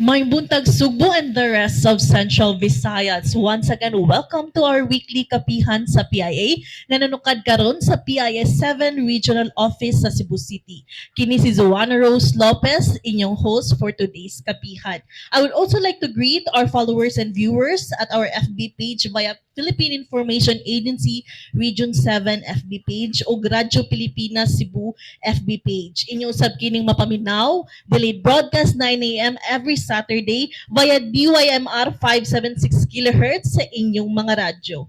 Maayong buntag, Sugbo and the rest of Central Visayas. Once again, welcome to our weekly kapihan sa PIA na nanukad karon sa PIA 7 Regional Office sa Cebu City. Kini si Zoana Rose Lopez, inyong host for today's kapihan. I would also like to greet our followers and viewers at our FB page via Philippine Information Agency Region 7 FB page o Radyo Pilipinas Cebu FB page. Inyo usab kining mapaminaw, delayed broadcast 9 a.m. every Saturday via DYMR 576 kHz sa inyong mga radyo.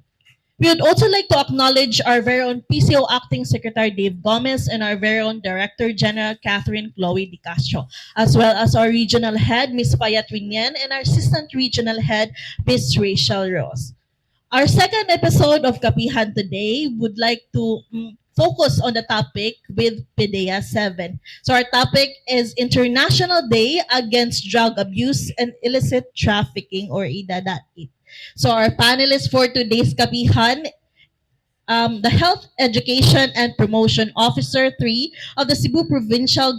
We would also like to acknowledge our very own PCO Acting Secretary Dave Gomez and our very own Director General Catherine Chloe Di Castro, as well as our Regional Head, Ms. Payat Winyen, and our Assistant Regional Head, Ms. Rachel Ross. Our second episode of Kapihan today would like to focus on the topic with PDEA 7. So our topic is International Day Against Drug Abuse and Illicit Trafficking, or IDADAIT. So our panelists for today's Kapihan, the Health Education and Promotion Officer 3 of the Cebu Provincial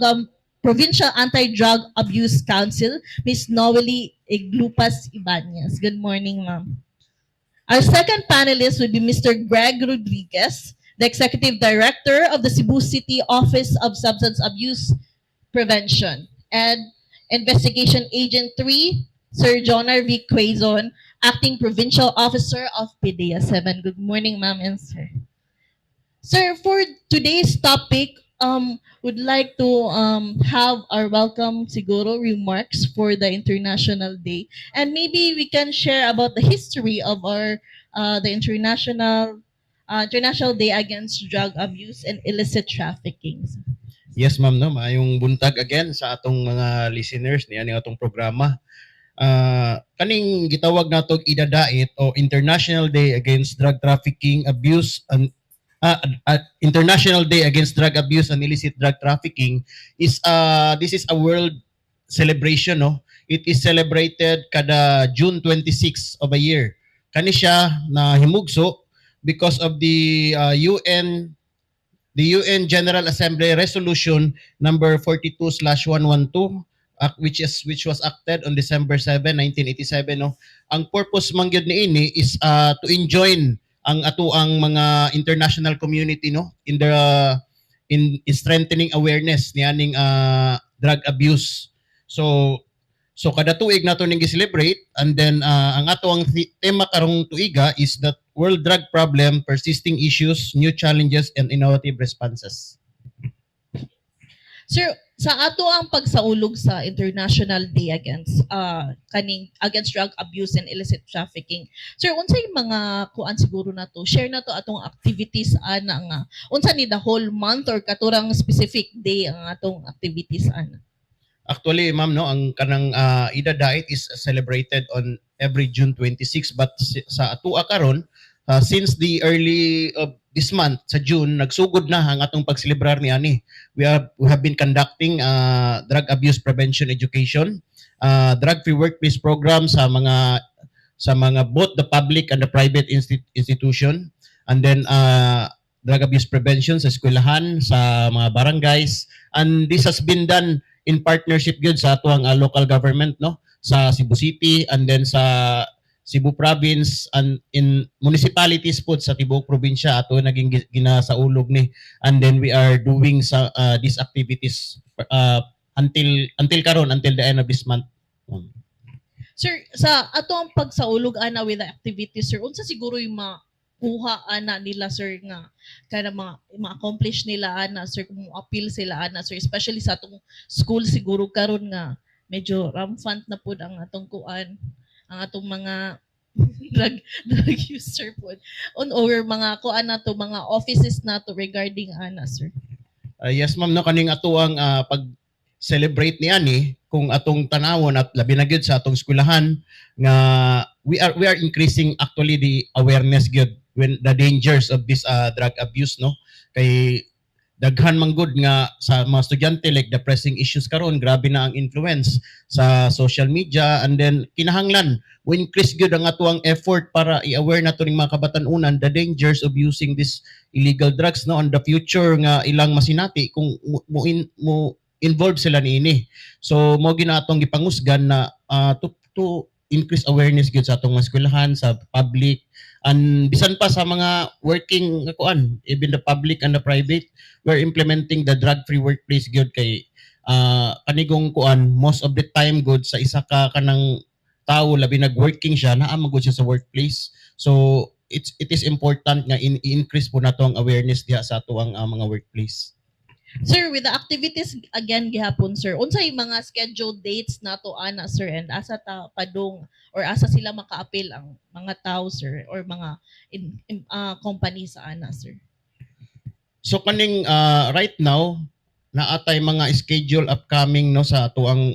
Anti-Drug Abuse Council, Ms. Noeli Iglupas Ibanez. Good morning, ma'am. Our second panelist would be Mr. Greg Rodriguez, the Executive Director of the Cebu City Office of Substance Abuse Prevention, and Investigation Agent 3, Sir Jonar V. Quezon, Acting Provincial Officer of PDEA 7. Good morning, ma'am and sir. Sir, for today's topic, would like to have our welcome siguro remarks for the International Day. And maybe we can share about the history of our the International Day Against Drug Abuse and Illicit Trafficking. Yes, ma'am, no. Maayong buntag again sa atong mga listeners niya ning atong programa. Kaning gitawag natog IDADAIT o International Day Against Drug Trafficking, Abuse and International Day Against Drug Abuse and Illicit Drug Trafficking is this is a world celebration, no. It is celebrated kada June 26 of a year. Kani siya na himugso because of the UN General Assembly Resolution number 42/112, which was acted on December 7, 1987, no. Ang purpose man gyud niini is to enjoin ang atoang mga international community, no, in strengthening awareness nianing drug abuse. So kada tuig nato ning gi-celebrate, and then ang ato ang tema karong tuiga is that world drug problem: persisting issues, new challenges and innovative responses. Sir, sa ato ang pagsaulog sa International Day against kaning against drug abuse and illicit trafficking. Sir, unsay mga kuan siguro nato? Share nato atong activities ana nga. Unsa ni, the whole month or katurang specific day ang atong activities ana? Actually, ma'am, no, ang kanang IDADAIT is celebrated on every June 26, but sa atua karon, since the early of this month sa June, nagsugod na ang atong pagselebrar ni ani. We have been conducting drug abuse prevention education, drug free workplace program sa mga both the public and the private institution, and then drug abuse prevention sa eskwelahan, sa mga barangays, and this has been done in partnership gyud sa atuang local government, no, sa Cebu City and then sa Cebu Province and in municipalities po sa tibuok probinsya ato naging ginasaulog ni, and then we are doing sa these activities until karon, until the end of this month. Sir, sa ato ang pagsaulog ana with the activities, sir, unsa siguro yung makuha ana nila, sir, nga kana ma-accomplish nila ana, sir, kung mo-appeal sila ana, sir, especially sa atong school siguro karon nga medyo rampant na pud ang atong kuan, ang atong mga drug user pud on or mga kuan nato, mga offices nato regarding ana, sir? Yes, ma'am, no, kaning ato ang pag celebrate ni ani, kung atong tanawon at labi na gyud sa atong eskwelahan nga we are increasing actually the awareness gyud when the dangers of this drug abuse, no, kay daghan man gud nga sa mga estudyante, like the pressing issues karon, grabe na ang influence sa social media, and then kinahanglan we increase gyud ang atuang effort para i-aware nato ning mga kabatan-unan the dangers of using this illegal drugs, no, on the future nga ilang masinati kung mo, mo, in, mo involved sila niini. So mao gyud na atong gipangusgan na to increase awareness gyud sa atong mga eskwelahan, sa public, and bisan pa sa mga working nga kuan, even the public and the private. We're implementing the drug free workplace gyud kay kanigong kuan, most of the time gud sa isa ka kanang tao, labi nag-working siya, naa man gud siya sa workplace. So it is important nga i-increase po nato ang awareness diha sa ato ang mga workplace. Sir, with the activities again gihapon, sir, unsay mga scheduled dates nato ana, sir, and asa ta padung or asa sila makaapil ang mga tao, sir, or mga company sa ana, sir? So kaning right now naatay mga schedule upcoming, no, sa atuang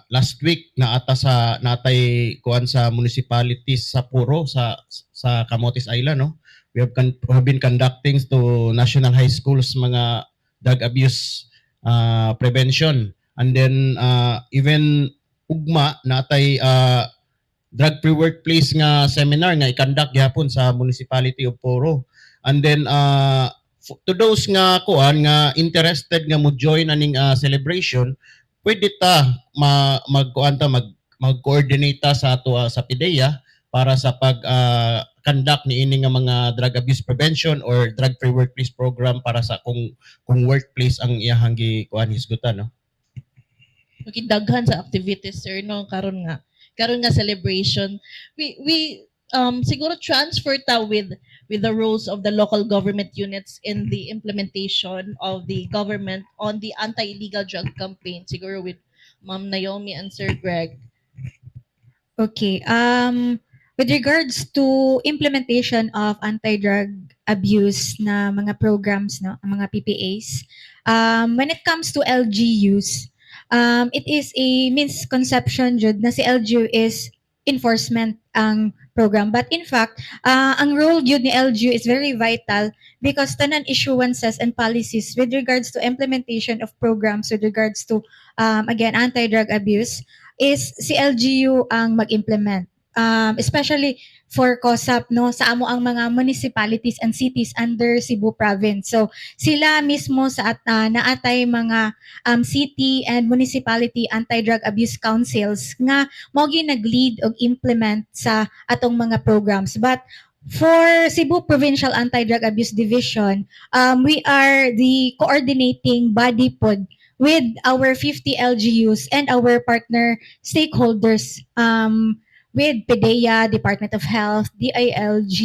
last week naata sa natay kuan sa municipalities sa Poro, sa Camotes Island, no. We have been conducting to national high schools mga drug abuse prevention, and then even ugma natay drug free workplace nga seminar nga i-conduct gyapon sa municipality of Poro. And then to those nga kuan nga interested nga mo join aning celebration, pwede ta magkuan ta, mag-coordinate ta sa ato sa PDEA para sa pag conduct niini nga mga drug abuse prevention or drug free workplace program para sa kung workplace ang iyahang gi kuan hisgutan, no. Okay, daghan sa activities, sir, no, karon nga celebration. We siguro transfer ta with the roles of the local government units in the implementation of the government on the anti-illegal drug campaign, siguro with Ma'am Naomi and Sir Greg. Okay. With regards to implementation of anti-drug abuse na mga programs, no, ang mga PPAs, when it comes to LGUs, it is a misconception jud na si LGU is enforcement ang program. But in fact, ang role jud ni LGU is very vital because tanan issuances and policies with regards to implementation of programs with regards to, again, anti-drug abuse is si LGU ang mag-implement. Especially for COSAP, no, sa amo ang mga municipalities and cities under Cebu Province. So sila mismo sa at naatay mga city and municipality anti-drug abuse councils nga mao gyud nag-lead og implement sa atong mga programs. But for Cebu Provincial Anti-Drug Abuse Division, we are the coordinating body pod with our 50 LGUs and our partner stakeholders with PDEA, Department of Health, DILG,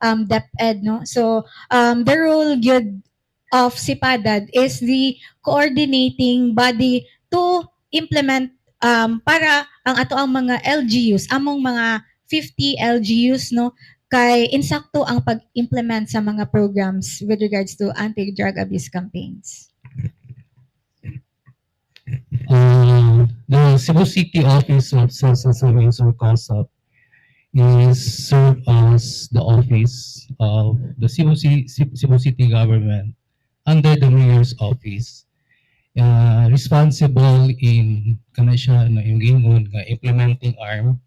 DepEd, no? So, the role gyud of CIPADAD is the coordinating body to implement para ang ato ang mga LGUs, among mga 50 LGUs, no, kay insakto ang pag-implement sa mga programs with regards to anti-drug abuse campaigns. The Cebu City Office of Substance Abuse or COSAP is serve as the office of the Cebu City government under the mayor's office. Responsible in kana siya na yung gingon nga implementing arm,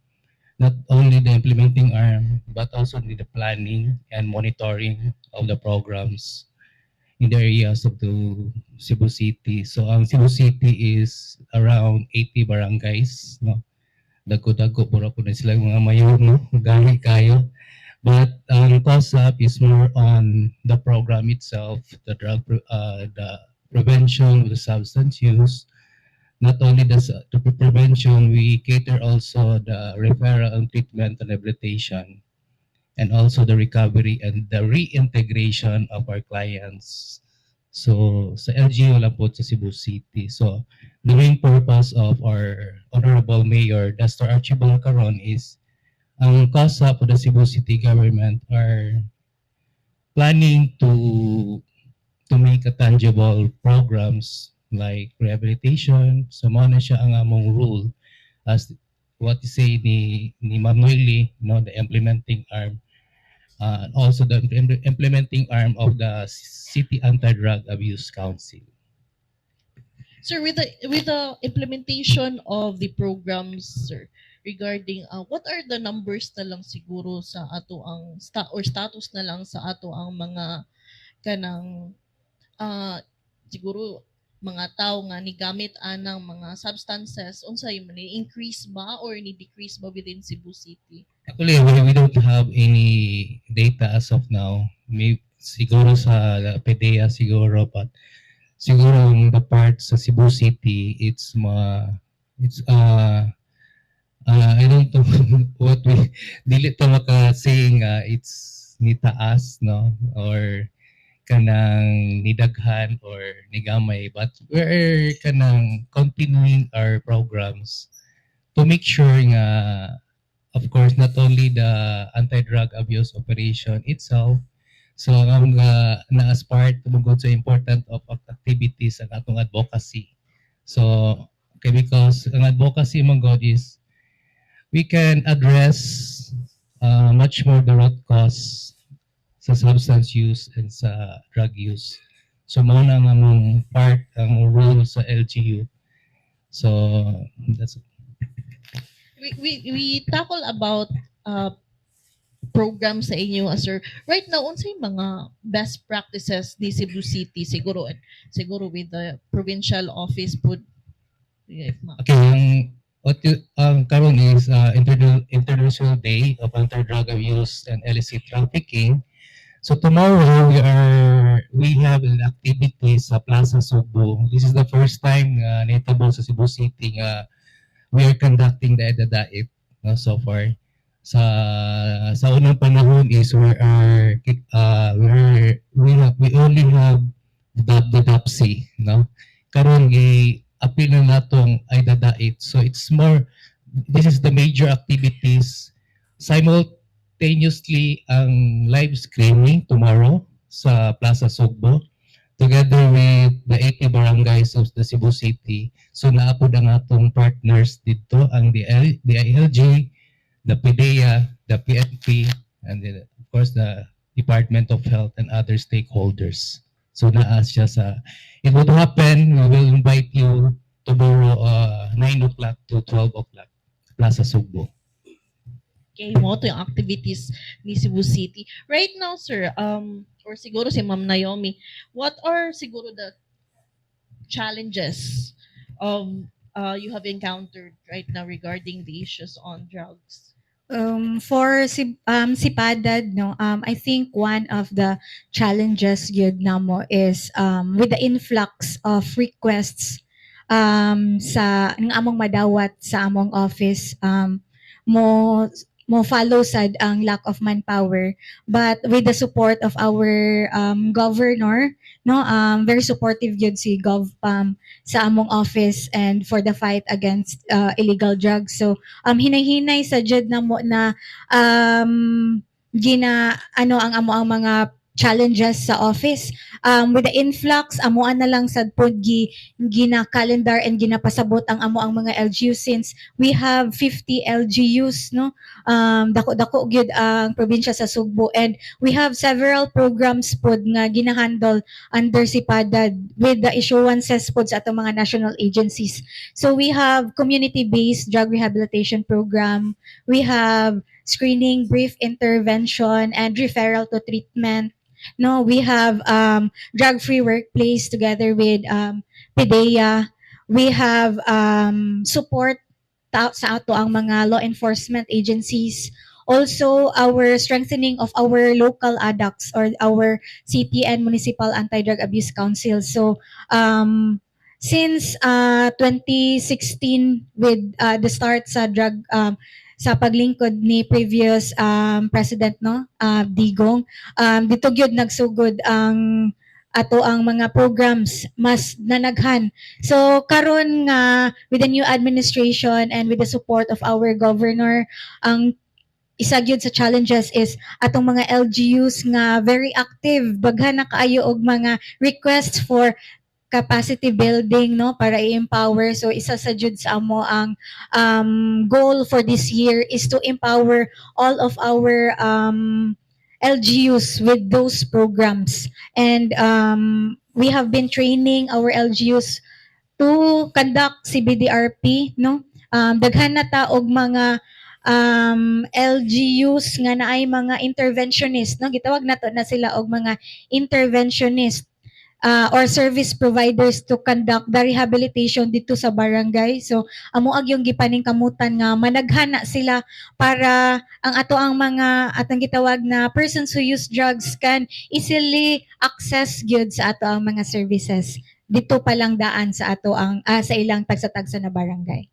not only the implementing arm but also the planning and monitoring of the programs in the areas of the Cebu City. So ang Cebu City is around 80 barangays, no? Dagko-dagko puro po na sila mga mayor, no? Gani kayo. But COSAP is more on the program itself, the prevention of the substance use. Not only the prevention, we cater also the referral and treatment and rehabilitation, and also the recovery and the reintegration of our clients. So sa LGU lang po sa Cebu City. So the main purpose of our Honorable Mayor, Dr. Archibald Caron, is ang COSAP for the Cebu City government are planning to make a tangible programs like rehabilitation. So mao na siya ang among role as what you say ni Ma'am Noily, no, the implementing arm, also the implementing arm of the City Anti-Drug Abuse Council. Sir, with the implementation of the programs, sir, regarding what are the numbers na lang siguro sa ato ang or status na lang sa ato ang mga kanang siguro Mga tao nga nigamit anang mga substances, unsa yung ni increase ba or ni decrease ba within Cebu City? Actually, we don't have any data as of now. May, siguro sa PDEA siguro, but siguro ang the part sa Cebu City, it's I don't know what we, dili to maka saying it's nitaas, no? Or kanang nidaghan or nigamay, but we're kanang continuing our programs to make sure nga, of course, not only the anti-drug abuse operation itself. So ang na as part tungod sa important of activities ang atong advocacy. So okay, because ang advocacy man god is we can address much more the root cause sa substance use and sa drug use. So mao na ang among part, ang role sa LGU. So that's We tackle about program sa inyo, sir. Right now, unsay mga best practices ni Cebu City siguro and siguro with the provincial office pud, if Okay, ang what you, ang karon is International Day of Anti-Drug Abuse and Illicit Trafficking. So tomorrow we have an activity sa Plaza Sugbo. This is the first time nga nahitabo sa Cebu City nga we are conducting the IDA Dait, no, so far. Sa unang panahon is we are we have, we only have the DAPSI, no? Karon gi apil na natong IDA Dait. So it's more, this is the major activities simultaneously, ang live screening tomorrow sa Plaza Sugbo together with the 80 barangays of the Cebu City. So naa pod ang atong partners dito, ang DL, DILG, the PDEA, the PNP, and then, of course, the Department of Health and other stakeholders. So naa siya sa, it would happen, we will invite you tomorrow 9 o'clock to 12 o'clock, Plaza Sugbo. Okay, mao to yung activities ni Cebu City. Right now, sir, or siguro si Ma'am Naomi, what are siguro the challenges of you have encountered right now regarding the issues on drugs? For si Padad, no, I think one of the challenges gyud namo is with the influx of requests sa ng among madawat sa among office, mo follow sad ang lack of manpower. But with the support of our governor, no, very supportive gyud si Gov Pam sa among office and for the fight against illegal drugs. So hinay-hinay sa jud namo na gina ano ang amo ang mga challenges sa office. With the influx, amuan na lang sad pod gi gina calendar and ginapasabot ang amo ang mga LGU since we have 50 LGUs, no? Dako-dako gyud ang probinsya sa Sugbo and we have several programs pod nga ginahandle under si PADAD with the issuances pod sa atong mga national agencies. So we have community-based drug rehabilitation program, we have screening, brief intervention, and referral to treatment. No, we have drug-free workplace together with PDEA. We have support sa ato ang mga law enforcement agencies. Also, our strengthening of our local ADACs or our city and municipal anti-drug abuse council. So, since 2016 with the start sa drug sa paglingkod ni previous president, no, Digong, dito gyud nagsugod ang ato ang mga programs mas nanaghan. So karon nga with the new administration and with the support of our governor, ang isa gyud sa challenges is atong mga LGUs nga very active, baghan na kaayo og mga requests for capacity building, no, para i-empower. So isa sa jud sa amo ang goal for this year is to empower all of our LGUs with those programs and we have been training our LGUs to conduct CBDRP, no? Daghan na ta og mga LGUs nga naay mga interventionist, no? Gitawag nato na sila og mga interventionist. or service providers to conduct the rehabilitation dito sa barangay. So amo gyung gipaningkamutan nga managhana sila para ang ato ang mga atong gitawag na persons who use drugs can easily access gyud sa ato ang mga services dito pa lang daan sa ato ang sa ilang tagsa-tagsa na barangay.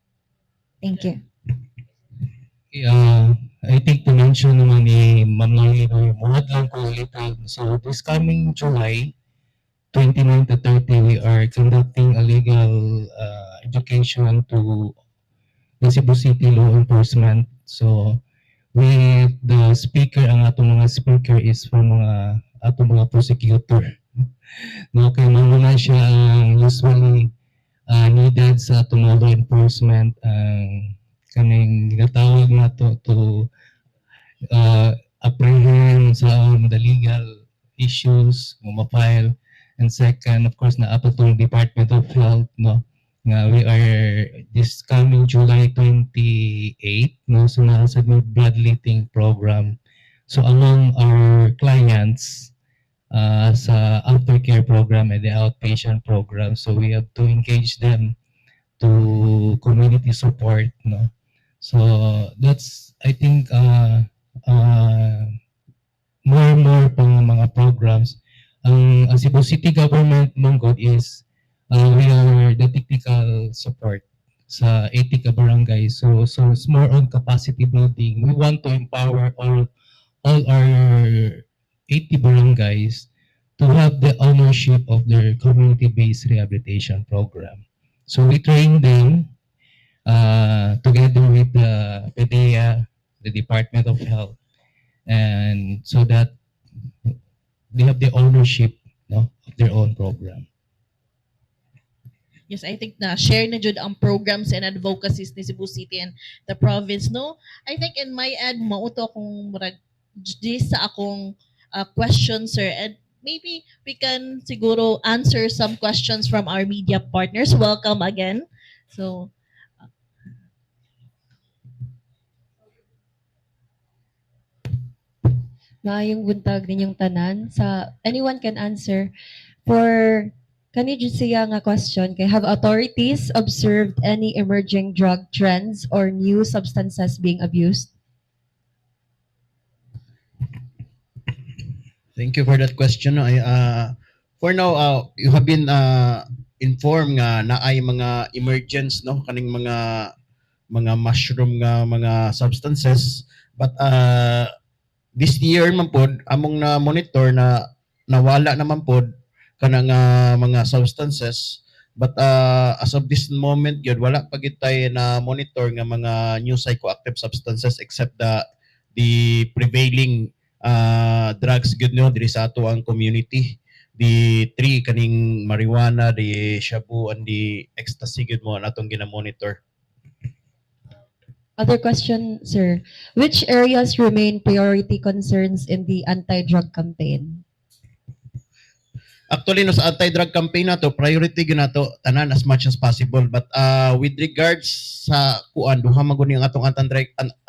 Thank you. I think to mention naman ni Ma'am Lily, no, muad lang ko ulit. So this coming July, 29 to 30, we are conducting a legal education to the Cebu City Law Enforcement. So with the speaker, ang atong mga speaker is from mga atong mga prosecutor. No, kay mao na siya ang usually needed sa atong mga law enforcement, ang kaning ginatawag nato to apprehend sa the legal issues ma-file. And second, of course, naa pa tong Department of Health, no, nga we are this coming July 28, no, so naa sa bloodletting program. So among our clients sa aftercare program and the outpatient program, so we have to engage them to community support, no. So that's, I think, more and more pang mga programs. Ang Cebu City Government man gud is we are the technical support sa 80 ka barangay. So it's more on capacity building. We want to empower all our 80 barangays to have the ownership of their community-based rehabilitation program. So we train them together with the PDEA, the Department of Health, and so that they have the ownership, no, of their own program. Yes, I think na share na jud ang programs and advocacies ni Cebu City and the province, no? I think in my end, mao to akong murag this sa akong question, sir. And maybe we can siguro answer some questions from our media partners. Welcome again. So, Maayong buntag ninyong tanan. Sa anyone can answer for kani jud siya nga question kay, have authorities observed any emerging drug trends or new substances being abused? Thank you for that question. No? For now, you have been informed nga naay mga emergence, no, kaning mga mushroom nga mga substances, but this year man pod among na monitor na nawala naman pod kanang mga substances, but as of this moment gyud, wala pa gyud tay na monitor nga mga new psychoactive substances except the prevailing drugs gyud, no, diri sa ato ang community, the three kaning marijuana, the shabu and the ecstasy gyud mo atong gina-monitor. Other question, sir. Which areas remain priority concerns in the anti-drug campaign? Actually, no, sa anti-drug campaign nato, priority gyud nato tanan as much as possible, but with regards sa kuan, duha man gud ang atong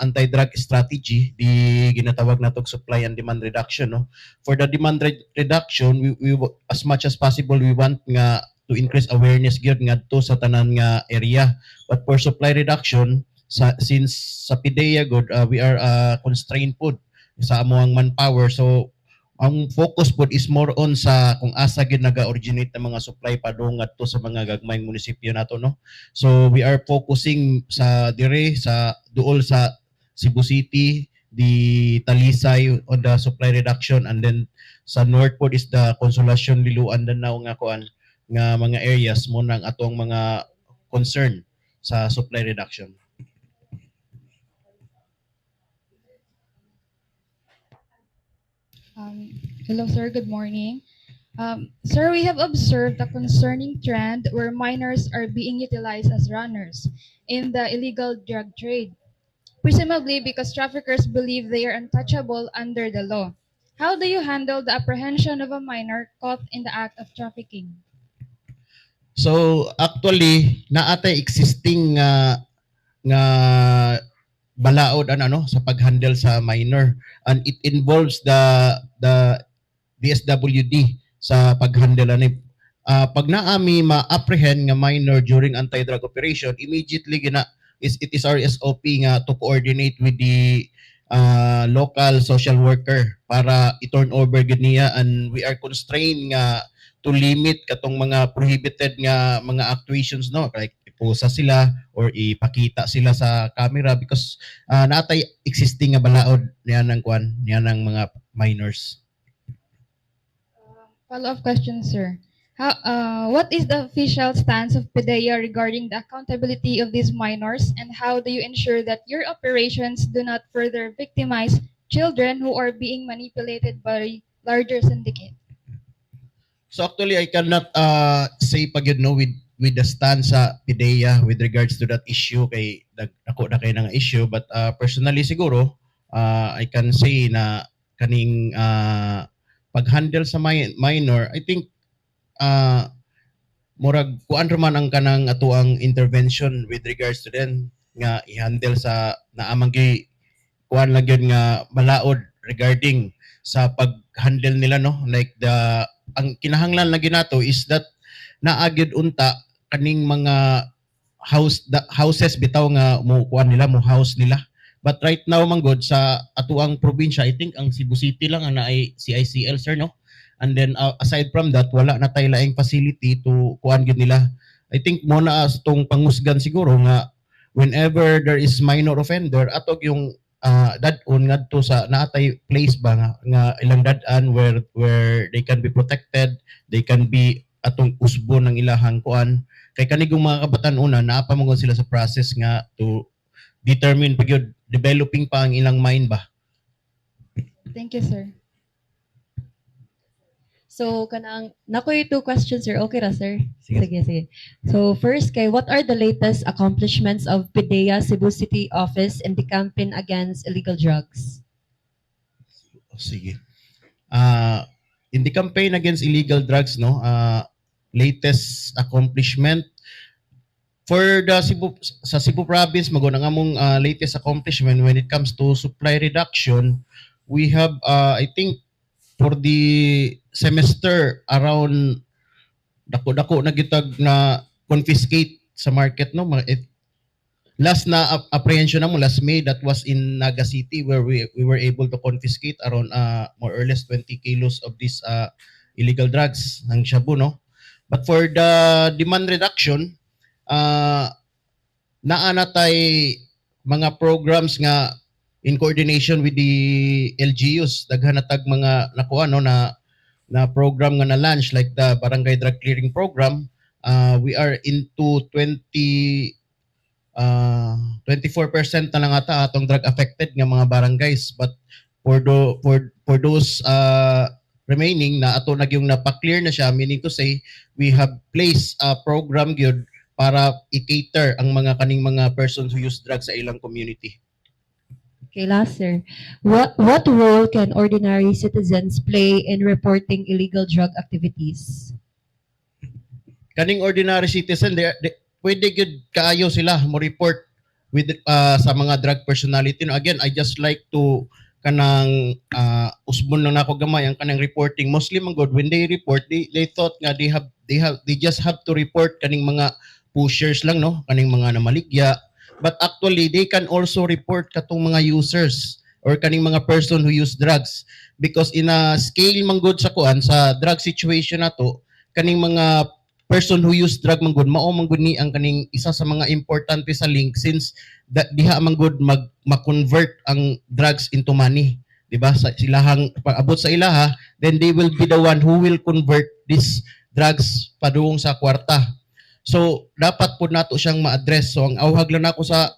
anti-drug strategy, di ginatawag nato supply and demand reduction, no. For the demand reduction, we as much as possible, we want nga to increase awareness gyud ngadto sa tanan nga area, but for supply reduction, sa since sa PDEA gud, we are constrained pod sa among manpower, so ang focus pod is more on sa kung asa gyud naga-originate ang mga supply padung ngadto sa mga gagmayng munisipyo nato, no. So we are focusing sa dire sa duol sa Cebu City, the Talisay on the supply reduction, and then sa north pod is the Consolacion, Liloan, Danao nga kuan nga mga areas mo nang atong mga concern sa supply reduction. Hello, sir. Good morning. Sir, we have observed a concerning trend where minors are being utilized as runners in the illegal drug trade, presumably because traffickers believe they are untouchable under the law. How do you handle the apprehension of a minor caught in the act of trafficking? So actually, naatay existing nga balaod ano ano sa pag-handle sa minor, and it involves the DSWD sa pag-handle ani. Pag naa mi ma-apprehend nga minor during anti-drug operation, immediately gina is it is our SOP nga to coordinate with the local social worker para i-turn over gid niya, and we are constrained nga to limit katong mga prohibited nga mga actuations, no, like ipusa sila or ipakita sila sa camera because naa tay existing nga balaod niya ng kwan niya ng mga minors. Follow-up question, sir. What is the official stance of PDEA regarding the accountability of these minors, and how do you ensure that your operations do not further victimize children who are being manipulated by larger syndicate? So actually, I cannot say pa gyud, no, with the stance sa PDEA with regards to that issue kay dako na kay nga issue, but personally siguro I can say na kaning pag-handle sa minor, I think murag kuan raman ang kanang atoang intervention with regards to them nga i-handle sa naamang gi kuan lang gyud nga balaod regarding sa pag-handle nila, no, like the ang kinahanglan lagi nato is that naa gyud unta kaning mga house, the houses bitaw nga mo kuan nila, mo house nila. But right now man gud sa atuang probinsya, I think ang Cebu City lang ang naay CICL, sir, no? And then aside from that, wala na tay laing facility to kuan gyud nila. I think mo na as tong pangusgan siguro nga whenever there is minor offender, ato yung dad-on ngadto sa naatay place ba nga ilang dad-an where they can be protected, they can be atong usbon ng ilahang kuan, kay kanigong mga kabataan una naa pa man gud sila sa process nga to determine pa gyud, developing pa ang ilang mind ba. Thank you, sir. So, kanang, nakoy two questions, sir. Okay ra, sir? Sige. Sige, sige. So, first, kay what are the latest accomplishments of PDEA Cebu City Office in the campaign against illegal drugs? Sige. In the campaign against illegal drugs, no, latest accomplishment for the Cebu, sa Cebu province, maguna nga mong latest accomplishment when it comes to supply reduction, we have, I think, for the semester, around dako-dako na gitag na confiscate sa market, no. Last na apprehension na mo last May, that was in Naga City, where we were able to confiscate around more or less 20 kilos of this illegal drugs ng shabu, no. But for the demand reduction, naa na tay mga programs nga in coordination with the LGUs. Daghan na tag mga nakuha, no, na program nga na launch, like the Barangay Drug Clearing Program. We are into 20 24% na lang ata atong drug affected nga mga barangays, but for those remaining na ato na yung napa-clear na siya, meaning to say we have placed a program gyud para i-cater ang mga kaning mga persons who use drugs sa ilang community. Okay, last, sir. What role can ordinary citizens play in reporting illegal drug activities? Kaning ordinary citizen, they pwede gyud kaayo sila mo report with sa mga drug personality, no. Again, I just like to kanang usbon lang nako gamay ang kanang reporting. Mostly man gud when they report, they thought nga they just have to report kaning mga pushers lang, no, kaning mga namaligya, but actually they can also report katong mga users or kaning mga person who use drugs, because in a scale man gud sa kuan sa drug situation nato, kaning mga person who use drug man gud mao man gud ni ang kaning isa sa mga importante sa link, since diha man gud mag ma-convert ang drugs into money, di ba? Sa silahang pag-abot sa ilaha, then they will be the one who will convert this drugs padung sa kwarta. So dapat po nato siyang ma-address. So ang awhag lang nako sa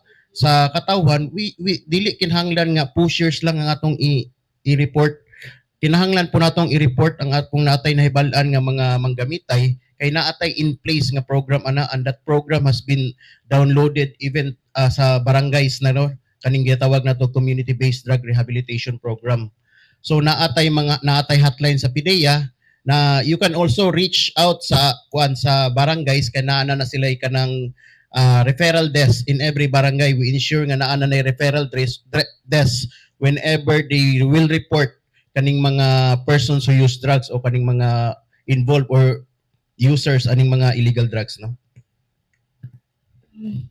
katawhan, we dili kinahanglan nga pushers lang ang atong i-report. Kinahanglan po natong i-report ang atong natay nahibal-an nga mga manggamitay, kay naatay in place nga program ana, and that program has been downloaded even sa barangays na, no, kaning gitawag nato community based drug rehabilitation program. So naatay mga naatay hotline sa PDEA na you can also reach out sa kuan sa barangays, kay naa na sila kanang referral desk in every barangay. We ensure nga naa na referral desk whenever they will report kaning mga persons who use drugs o kaning mga involved or users aning mga illegal drugs, no?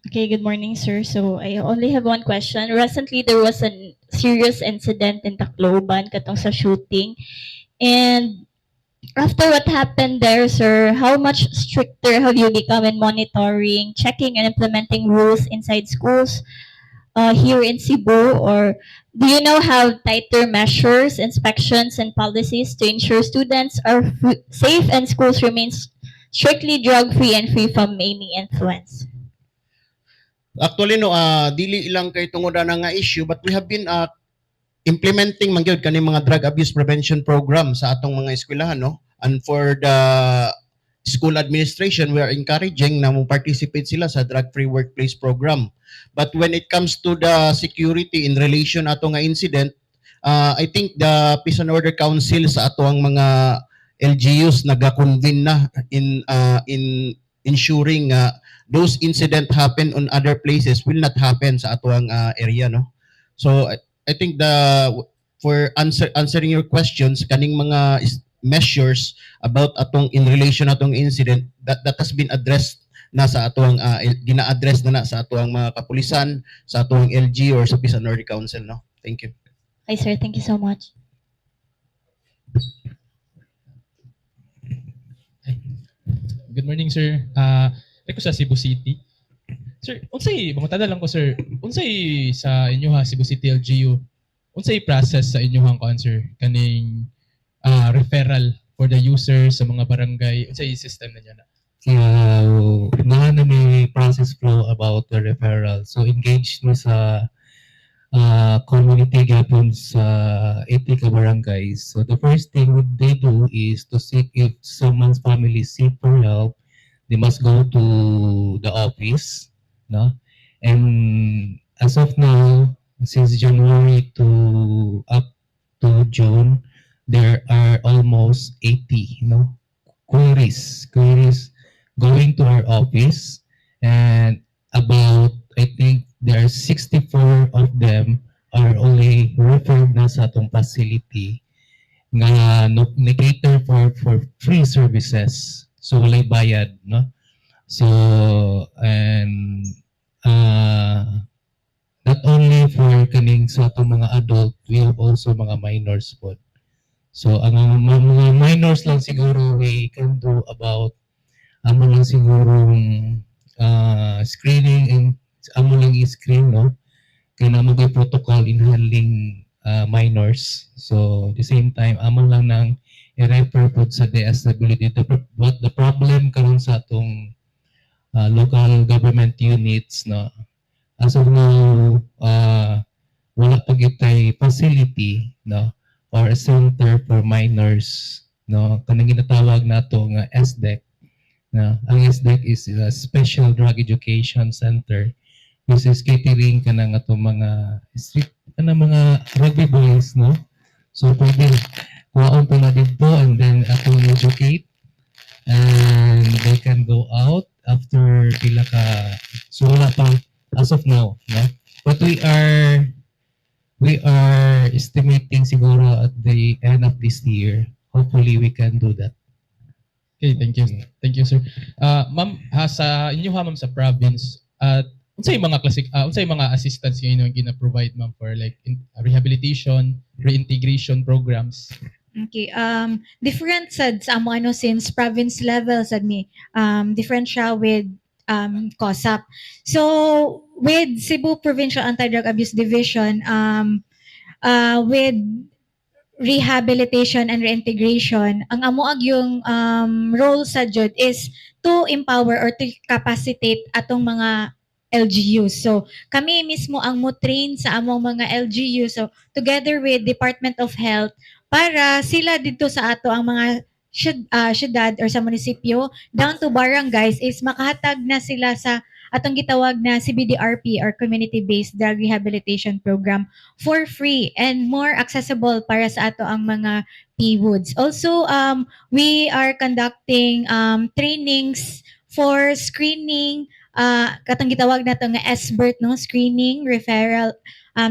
Okay, good morning, sir. So I only have one question. Recently, there was a serious incident in Tacloban, katong sa shooting. And after what happened there, sir, how much stricter have you become in monitoring, checking, and implementing rules inside schools here in Cebu? Or do you now have tighter measures, inspections, and policies to ensure students are safe and schools remain strictly drug-free and free from any influence? Actually, no, dili lang kay tungod ana nga issue, but we have been implementing man gyud kani mga drug abuse prevention program sa atong mga eskwelahan, no? And for the school administration, we are encouraging na mo participate sila sa drug free workplace program. But when it comes to the security in relation ato nga incident, I think the Peace and Order Council sa ato ang mga LGUs naga-convene na in ensuring nga those incident happen on other places will not happen sa atuang area, no? So I think the for answering your questions, kaning mga measures about atong in relation atong incident, that has been addressed na sa atuang gina-address na sa atuang mga kapulisan, sa atuang LG or sa Peace and Order Council, no? Thank you. Okay, sir. Thank you so much. Good morning, sir. Ako sa Cebu City. Sir, unsay mangutada lang ko, sir, unsay sa inyo ha Cebu City LGU, unsay process sa inyohang kuan, sir, kaning referral for the users sa mga barangay, unsay system ninyo na? Naa na may process flow about the referral. So engage mo sa community gyapon sa 80 ka barangays. So the first thing what they do is to seek if someone's family seek for help, they must go to the office, no? And as of now, since January to up to June, there are almost 80, no, queries going to our office, and about, I think, there are 64 of them are only referred na sa atong facility nga no, ni-cater for free services. So walay bayad, no? So and not only for kaning sa atong mga adult, we have also mga minors po. So ang mga minors lang siguro we can do about amo lang siguro screening and amo lang i-screen, no? Kay naa man protocol in handling minors. So the same time amo lang nang i-refer pod sa DSWD. But the problem karon sa atong local government units, no, as of now, wala pa gyud tay facility, no, or a center for minors, no, kanang ginatawag nato nga SDEC na. Ang SDEC is a Special Drug Education Center which is catering kanang atong mga street, kanang mga rugby boys, no? So pwede kuhaon to na didto and then atong educate and they can go out after pila ka. So wala pa as of now, no? But we are estimating siguro at the end of this year, hopefully we can do that. Okay, thank you. Thank you, sir. Ma'am, ha, sa inyo ha, ma'am, sa province, at unsay mga classic unsay mga assistance nga inyong gina-provide, ma'am, for like rehabilitation, reintegration programs? Okay, different sad sa amo ano since province level sad mi. Different siya with COSAP. So, with Cebu Provincial Anti-Drug Abuse Division, with rehabilitation and reintegration, ang amo ag yung role sa jud is to empower or to capacitate atong mga LGUs. So, kami mismo ang mo train sa among mga LGU. So, together with Department of Health para sila dito sa ato ang mga syudad or sa munisipyo down to barangays is makahatag na sila sa atong gitawag na CBDRP or Community-Based Drug Rehabilitation Program for free and more accessible para sa ato ang mga PWUDs. Also, we are conducting trainings for screening, katong gitawag nato nga SBIRT, no? Screening, referral,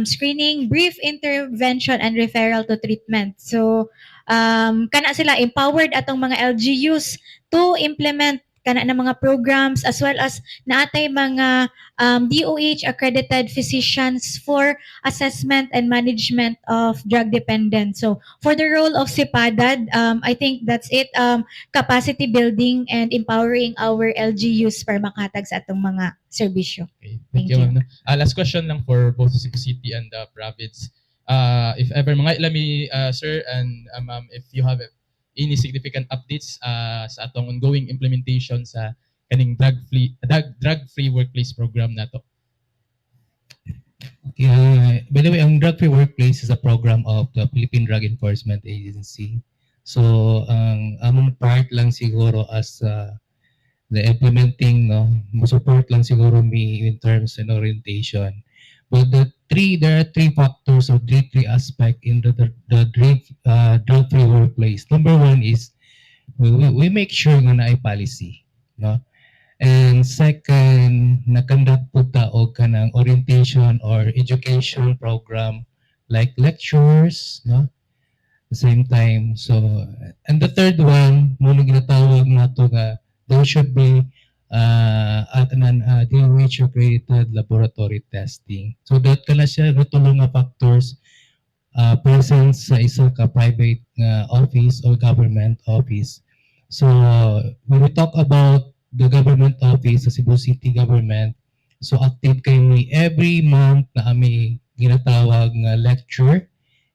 screening, brief intervention, and referral to treatment. So, Kana sila, empowered atong mga LGUs to implement kana na mga programs, as well as naatay mga DOH accredited physicians for assessment and management of drug dependence. So for the role of CEPADAD, I think that's it. Capacity building and empowering our LGUs para makatag sa atong mga serbisyo. Okay, thank Thank you, you. Ma'am, no? Last question lang for both Cebu City and the province. If ever mga ilami, sir and ma'am, if you have any significant updates sa atong ongoing implementation sa kaning drug free workplace program nato. Okay, by the way, ang Drug Free Workplace is a program of the Philippine Drug Enforcement Agency. So, ang among part lang siguro as the implementing, no, support lang siguro mi in terms and orientation. But there are three factors or three aspect in the drug free workplace. Number one is we make sure nga naay policy, no? And second, na-conduct po ta og kanang orientation or education program like lectures, no? The same time. So, and the third one, mao nang ginatawag nato nga there should be at an DOH accredited laboratory testing. So that kana siya nga tulo nga factors presence sa isa ka private nga office or government office. So when we talk about the government office sa Cebu City government, so active kami every month na ami ginatawag nga lecture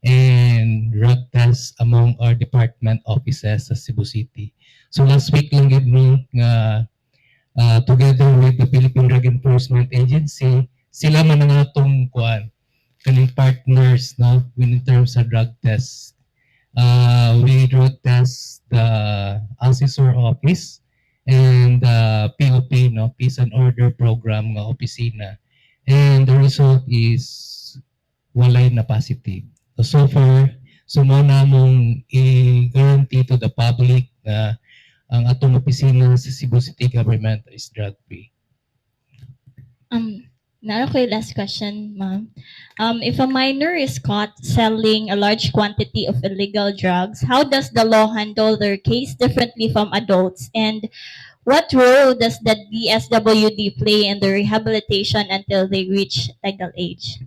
and drug test among our department offices sa Cebu City. So last week lang gid mi nga together with the Philippine Drug Enforcement Agency, sila man ang atong kuan kaning partners, no, when in terms sa drug test. We drug test the assessor office and the POP, no, Peace and Order Program nga opisina. And the result is walay na positive. So far, so mao na among i-guarantee to the public na ang atong opisina sa Cebu City government is drug free. Naa koy last question, ma'am. If a minor is caught selling a large quantity of illegal drugs, how does the law handle their case differently from adults? And what role does the DSWD play in the rehabilitation until they reach legal age?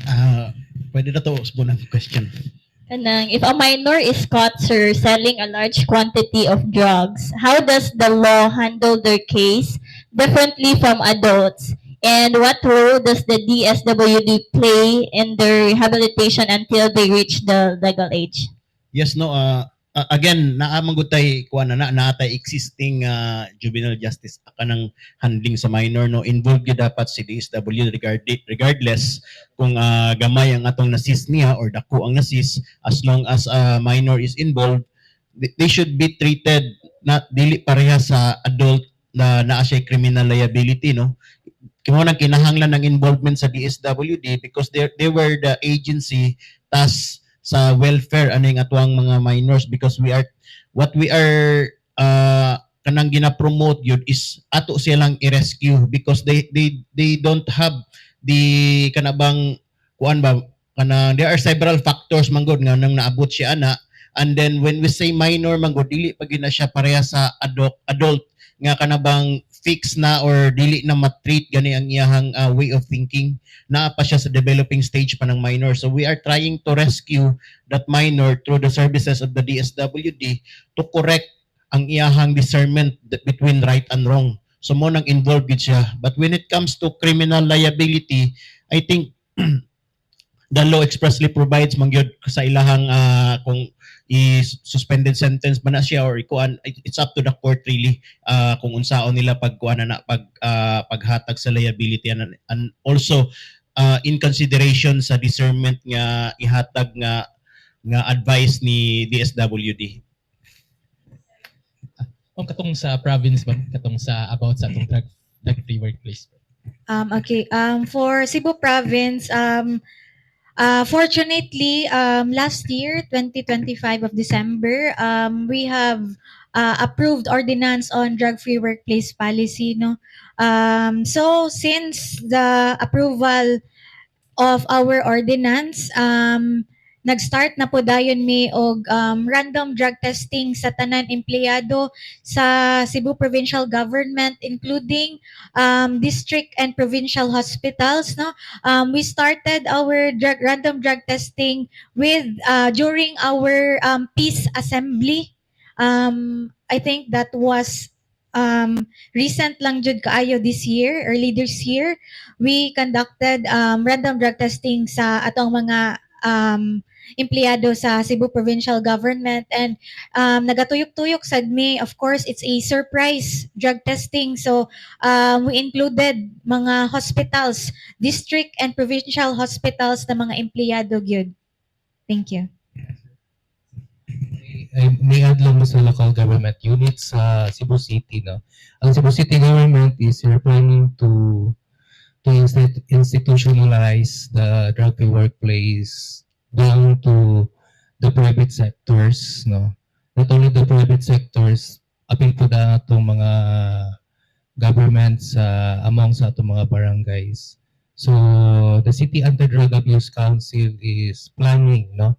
Ah, pwede na to usbon ang question. Kanang, if a minor is caught, sir, selling a large quantity of drugs, how does the law handle their case differently from adults? And what role does the DSWD play in their rehabilitation until they reach the legal age? Yes, no, again, naa man gud tay kuan na naa tay existing juvenile justice kanang handling sa minor, no. Involved gyud dapat si DSW regardless kung gamay ang atong na-seize niya or dako ang na-seize. As long as a minor is involved, they should be treated na dili pareha sa adult na naa siya criminal liability, no. Kimo nang kinahanglan ng involvement sa DSWD because they were the agency tasked sa welfare aning atuang mga minors, because we are what we are kanang gina-promote yun is ato silang i-rescue because they don't have the kanabang kuan ba, kanang there are several factors manggod nga nang naabot siya ana. And then when we say minor manggod, dili pa gyud na siya pareha sa adult nga kanabang fix na or dili na matreat gani ang iyahang way of thinking. Naa pa siya sa developing stage pa ng minor, so we are trying to rescue that minor through the services of the DSWD to correct ang iyahang discernment between right and wrong. So mao nang involved gid siya. But when it comes to criminal liability, I think the law expressly provides man gyud sa ilahang kung i-suspended sentence ba na siya or ikuan, it's up to the court really kung unsaon nila pagkuan na paghatag sa liability and also in consideration sa discernment nga ihatag nga advice ni DSWD. Ang katong sa province ba, katong sa about sa atong drug free workplace? Okay. For Cebu Province, fortunately, last year, 2025 of December, we have approved ordinance on drug-free workplace policy. No. So since the approval of our ordinance, nag-start na po dayon mi og random drug testing sa tanan empleyado sa Cebu Provincial Government, including district and provincial hospitals, no? We started our drug random drug testing with during our peace assembly. I think that was recent lang jud kaayo this year, early this year. We conducted random drug testing sa atong mga empleyado sa Cebu Provincial Government and nagatuyok-tuyok sad mi. Of course, it's a surprise drug testing, so we included mga hospitals, district and provincial hospitals na mga empleyado gyud. Thank you. Ay, may add lang mo sa local government units sa Cebu City, no? Ang Cebu City government is planning to institutionalize the drug-free workplace down to the private sectors, no? Not only the private sectors, apil po na atong mga governments among sa atong mga barangays. So the City Anti-Drug Abuse Council is planning, no,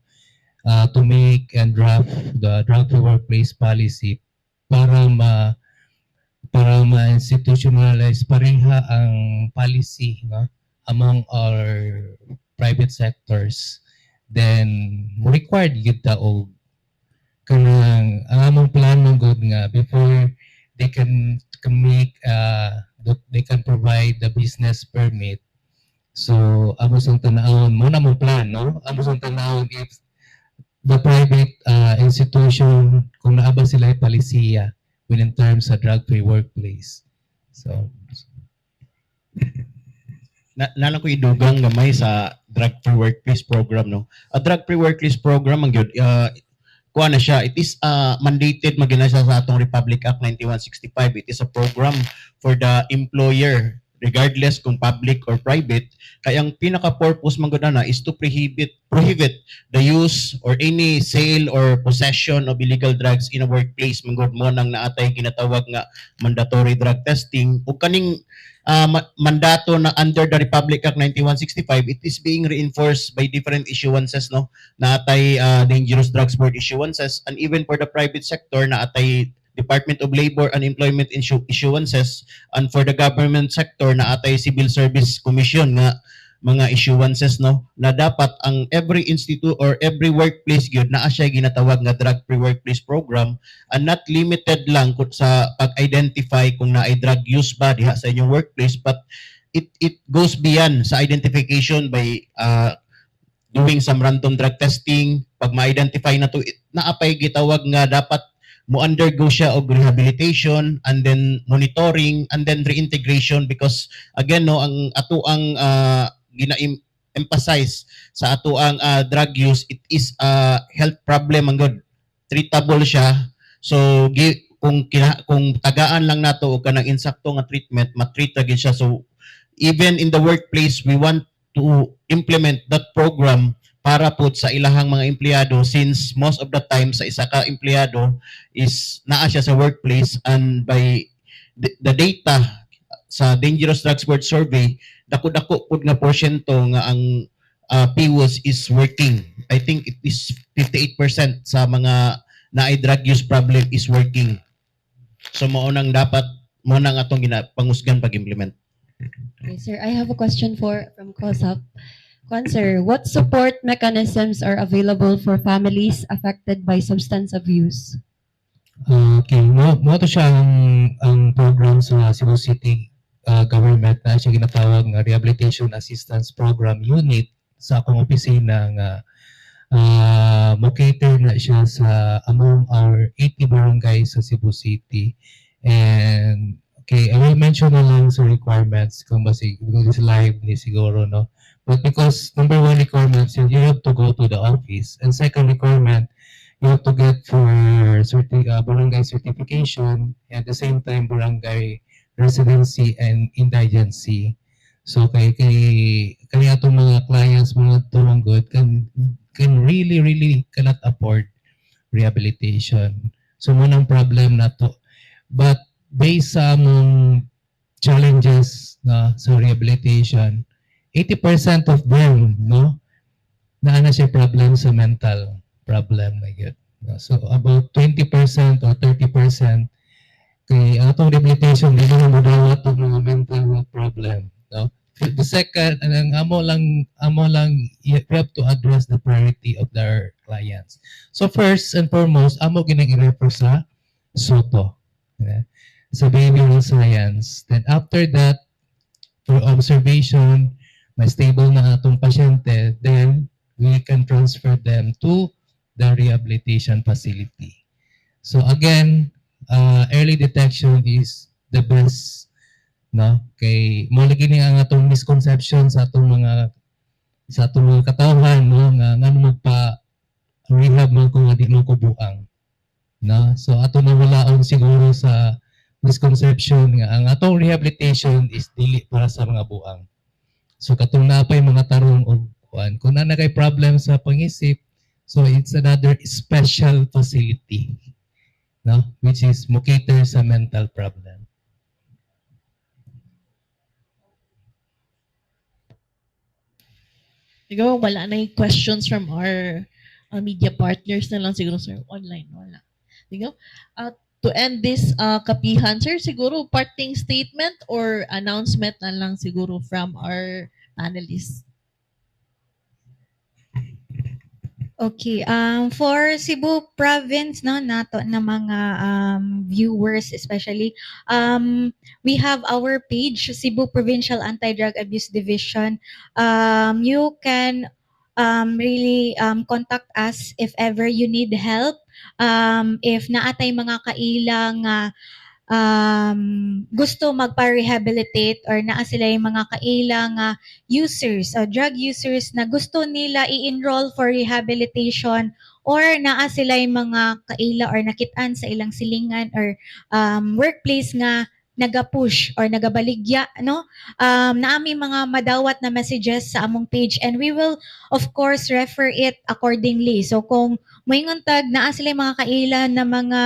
to make and draft the drug-free workplace policy para ma-institutionalize pareha ang policy, no, among our private sectors. Then required gyud ta og kanang ang among plano gud nga before they can make they can provide the business permit. So amo sang tan-awon mo na mo plano, amo sang tan-awon if the private institution, kung naa ba sila palisiya within terms sa drug-free workplace. So Na nalang ko idugang gamay sa drug free workplace program, no? A drug free workplace program ang gyud, kuha na siya, it is mandated magina siya sa atong Republic Act 9165. It is a program for the employer, regardless kung public or private, kay ang pinaka purpose man gud na is to prohibit the use or any sale or possession of illegal drugs in a workplace. Man gud mo nang naatay ginatawag nga mandatory drug testing ug kaning mandato na under the Republic Act 9165, it is being reinforced by different issuances, no? Naatay Dangerous Drugs Board issuances, and even for the private sector, naatay Department of Labor and Employment issuances, and for the government sector, naatay Civil Service Commission nga mga issuances, no, na dapat ang every institute or every workplace gyud naa siya ginatawag nga drug free workplace program, and not limited lang kung sa pag-identify kung naay drug use ba diha sa inyong workplace, but it goes beyond sa identification by doing some random drug testing. Pag ma-identify na to, naapay gitawag nga dapat mo undergo siya og rehabilitation and then monitoring and then reintegration, because again, no, ang ato ang gina emphasize sa ato ang drug use, it is a health problem ang good, treatable siya. So kung tagaan lang nato og kanang insakto nga treatment, matreat ra gyud siya. So even in the workplace, we want to implement that program para po sa ilahang mga empleyado, since most of the time sa isa ka empleyado is naa siya sa workplace. And by the data sa Dangerous Drugs Board survey, dako-dako pud nga porsyento nga ang PWUS is working. I think it is 58% sa mga naay drug use problem is working. So mao nang dapat mo nang atong ginapangusgan pag-implement. Okay, sir, I have a question for from COSAP. Kwan, sir, what support mechanisms are available for families affected by substance abuse? Okay, mo to siya ang program sa Cebu City government na siya ginatawag nga Rehabilitation Assistance Program Unit sa akong opisina nga mo cater na siya sa among our 80 barangays sa Cebu City. And okay, I will mention na lang sa requirements kung basig kung is live ni siguro, no? But because number one requirement is you have to go to the office, and second requirement, you have to get for barangay certification and at the same time barangay residency and indigency. So kay kaya atong mga clients, mga tulong good can really really cannot afford rehabilitation. So mo nang problem na to. But based sa among challenges na sa rehabilitation 80% of them, no, naa na siya problem sa mental problem na gyud. No? So about 20% or 30% kay ang atong rehabilitation dili na modawat og mga mental health problem, no? The second, ang amo lang, we have to address the priority of their clients. So first and foremost, amo ginang i-refer sa SOTO, yeah, sa behavioral science. Then after that, for observation, may stable na atong pasyente, then we can transfer them to the rehabilitation facility. So again, early detection is the best, no? Kay mo lagi ni ang atong misconception sa atong mga katawhan, no, nga ngano magpa rehab man ko nga di man ko buang, no? So ato na walaon siguro sa misconception nga ang atong rehabilitation is dili para sa mga buang. So katong napay mga tarong og kuan, kung naa na kay problem sa pangisip, so it's another special facility, no, which is mo cater sa mental problem. Siguro wala na yung questions from our media partners na lang siguro, sir. Online, wala. Siguro, to end this kapihan, sir, siguro parting statement or announcement na lang siguro from our panelists. Okay, for Cebu province, no, nato na mga viewers especially, we have our page, Cebu Provincial Anti-Drug Abuse Division. You can really contact us if ever you need help. If naatay mga kaila nga gusto magpa-rehabilitate or naa sila yung mga kaila nga users, drug users na gusto nila i-enroll for rehabilitation or naa sila yung mga kaila or nakitaan sa ilang silingan or workplace nga naga-push or nagabaligya, no, naami mga madawat na messages sa among page and we will of course refer it accordingly. So kung moingon tag naa sila yung mga kaila na mga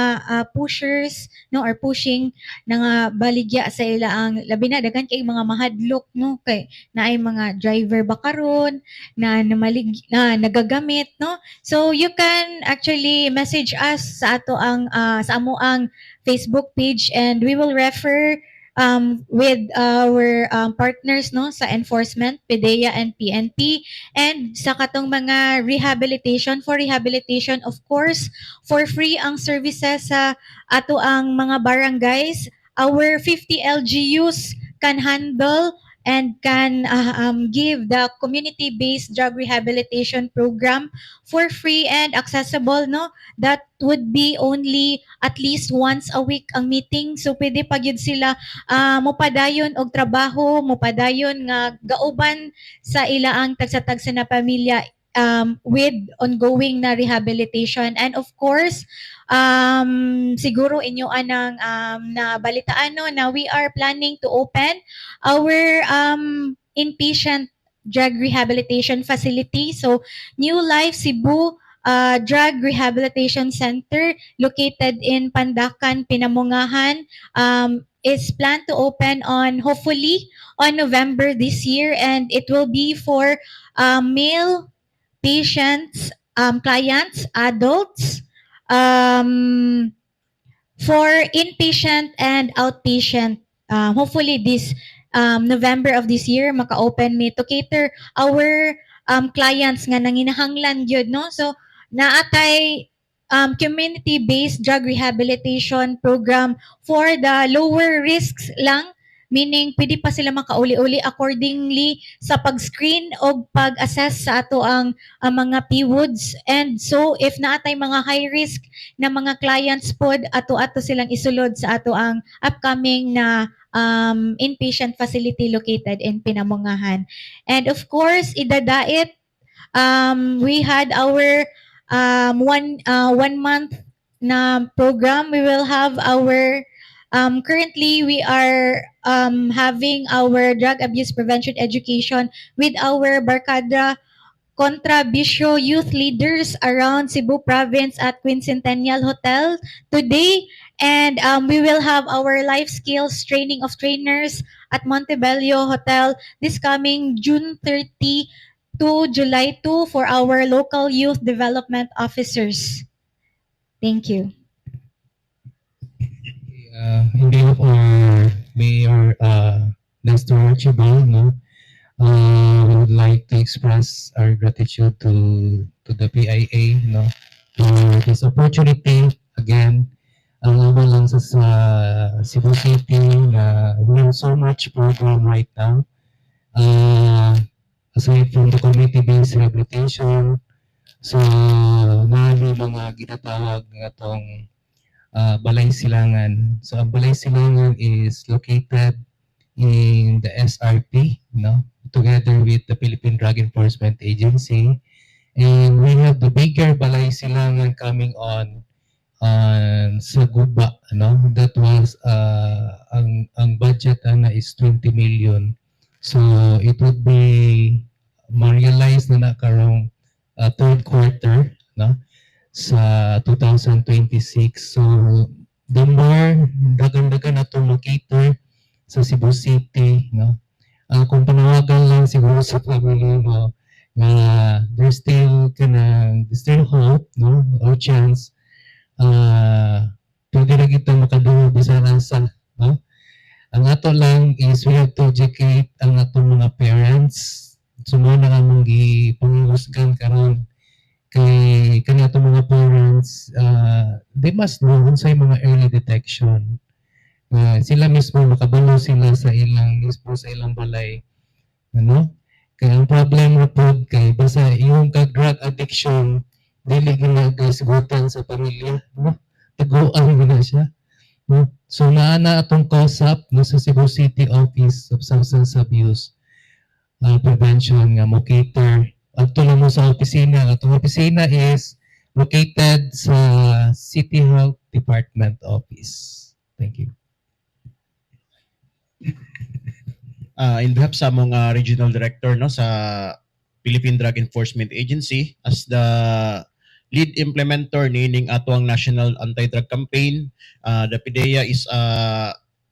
pushers, no, or pushing na nga baligya sa ila, ang labi na daghan kay mga mahadlok, no, kay naay mga driver ba karon na namalig na nagagamit, no? So you can actually message us sa ato ang sa amo ang Facebook page and we will refer with our partners, no, sa enforcement, PDEA and PNP, and sa katong mga rehabilitation. For rehabilitation, of course, for free ang services sa ato ang mga barangays. Our 50 LGUs can handle and can give the community-based drug rehabilitation program for free and accessible, no? That would be only at least once a week ang meeting, so pwede pa gyud sila mopadayon og trabaho, mopadayon nga gauban sa ilaang tagsa-tagsa na pamilya with ongoing na rehabilitation. And of course, siguro inyo anang na balitaan, no, na we are planning to open our inpatient drug rehabilitation facility. So New Life Cebu Drug Rehabilitation Center located in Pandacan, Pinamungahan, is planned to open on hopefully on November this year, and it will be for male patients, clients, adults, for inpatient and outpatient. Hopefully this November of this year maka-open mi to cater our clients nga nanginahanglan gyud, no? So naatay community-based drug rehabilitation program for the lower risks lang, meaning pwede pa sila makauli-uli accordingly sa pag-screen o pag-assess sa ato ang mga PWUDs. And so if naatay mga high risk na mga clients pod, ato-ato silang isulod sa ato ang upcoming na inpatient facility located in Pinamungahan. And of course, idadait, we had our one month na program. We will have our currently we are having our drug abuse prevention education with our Barkada Kontra Bisyo youth leaders around Cebu Province at Quincentennial Hotel today. And we will have our life skills training of trainers at Montebello Hotel this coming June 30 to July 2 for our local youth development officers. Thank you. In behalf of our Mayor Nestor Archibald, no, we would like to express our gratitude to the PIA, no, for this opportunity. Again, ang amo lang sa Cebu City na we have so much program right now. Aside from the community-based rehabilitation, so naa mi mga ginatawag nga atong Balay Silangan. So ang Balay Silangan is located in the SRP, no, together with the Philippine Drug Enforcement Agency. And we have the bigger Balay Silangan coming on sa Guba, no? That was ang budget ana is 20 million. So it would be ma-realize na karong third quarter, no, sa 2026. So the more dagan-dagan na itong ma-cater sa Cebu City, no? Kung panawagan lang siguro sa family mo nga there's still kanang there's still hope, no, or chance, pwede ra kita makadungog bisan asa, no? Ang ato lang is we have to educate ang atong mga parents. So mao na among gipangusgan karon kay kani atong mga parents, they must know unsay mga early detection. Sila mismo makabalo sila sa ilang mismo sa ilang balay. Ano? Kaya ang problema pod kay basta iyong ka drug addiction, dili ginagaisgutan sa pamilya, no? Taguan mo na siya. No? So naa na atong COSAP, no, sa Cebu City Office of Substance Abuse Prevention nga mo cater. Adto lang mo sa opisina. Atong opisina is located sa City Health Department Office. Thank you. In behalf sa among regional director, no, sa Philippine Drug Enforcement Agency, as the lead implementer nining atoang National Anti-Drug Campaign, the PDEA is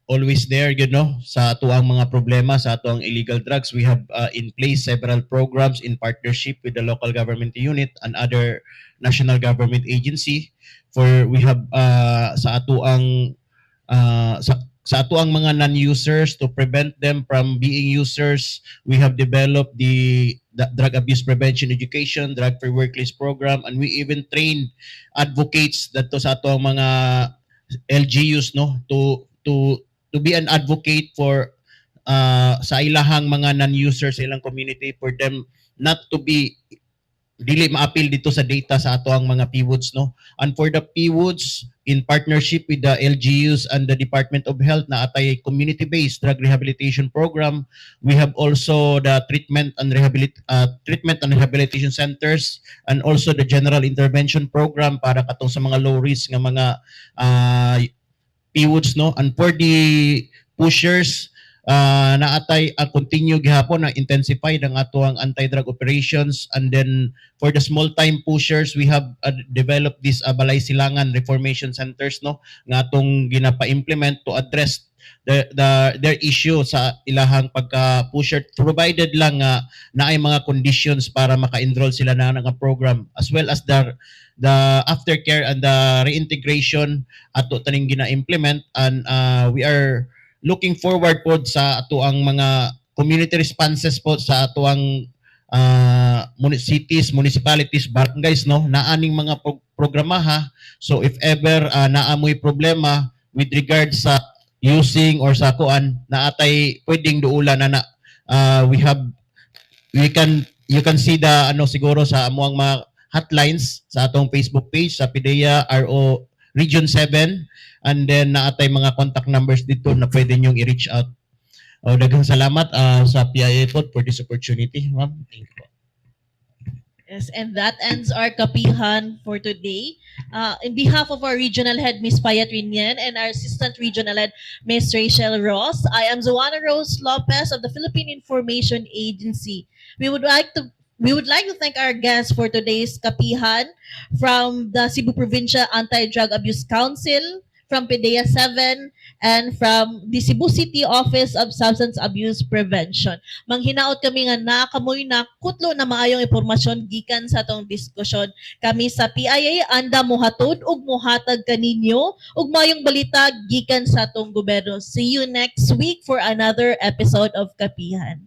always there sa atoang mga problema sa atoang illegal drugs. We have in place several programs in partnership with the local government unit and other national government agency for we have sa atoang sa atoang mga non-users, to prevent them from being users. We have developed the drug abuse prevention education, drug free workplace program, and we even train advocates dadto sa atoang mga LGUs, no, to be an advocate for sa ilahang mga non-users sa ilang community for them not to be dili maapil dito sa data sa atoang mga PWUDs, no. And for the PWUDs, in partnership with the LGUs and the Department of Health, naa tay community-based drug rehabilitation program. We have also the treatment and rehabilitation centers and also the general intervention program para katong sa mga low risk nga mga PWUDs, no. And for the pushers, naa tay continue gihapon na intensify ang atoang anti-drug operations. And then for the small time pushers, we have developed this Balay Silangan Reformation Centers, no, nga atong ginapa-implement to address their issue sa ilahang pagka pusher, provided lang nga naay mga conditions para maka-enroll sila na nga program, as well as the aftercare and the reintegration ato taning gina-implement. And we are looking forward pod sa atoang mga community responses po sa atoang cities, municipalities, barangays, no, naaning mga programa ha. So if ever naa moy problema with regards sa using or sa kuan, naa tay pwedeng duulan na na we can you can see the ano siguro sa amuang mga hotlines sa atong Facebook page sa PDEA RO Region 7, and then naa tay mga contact numbers dito na pwede niyong i-reach out. Oh, daghang salamat sa PIA po for this opportunity, ma'am. Thank you po. Yes, and that ends our kapihan for today. In behalf of our regional head, Ms. Payat Rinien, and our assistant regional head, Ms. Rachel Ross, I am Zoana Rose Lopez of the Philippine Information Agency. We would like to thank our guests for today's kapihan from the Cebu Provincial Anti-Drug Abuse Council, from PDEA 7 and from the Cebu City Office of Substance Abuse Prevention. Manghinaot kami nga naa kamoy nakutlo na maayong impormasyon gikan sa atong diskusyon. Kami sa PIA andam mohatod ug mohatag kaninyo ug maayong balita gikan sa atong gobyerno. See you next week for another episode of Kapihan.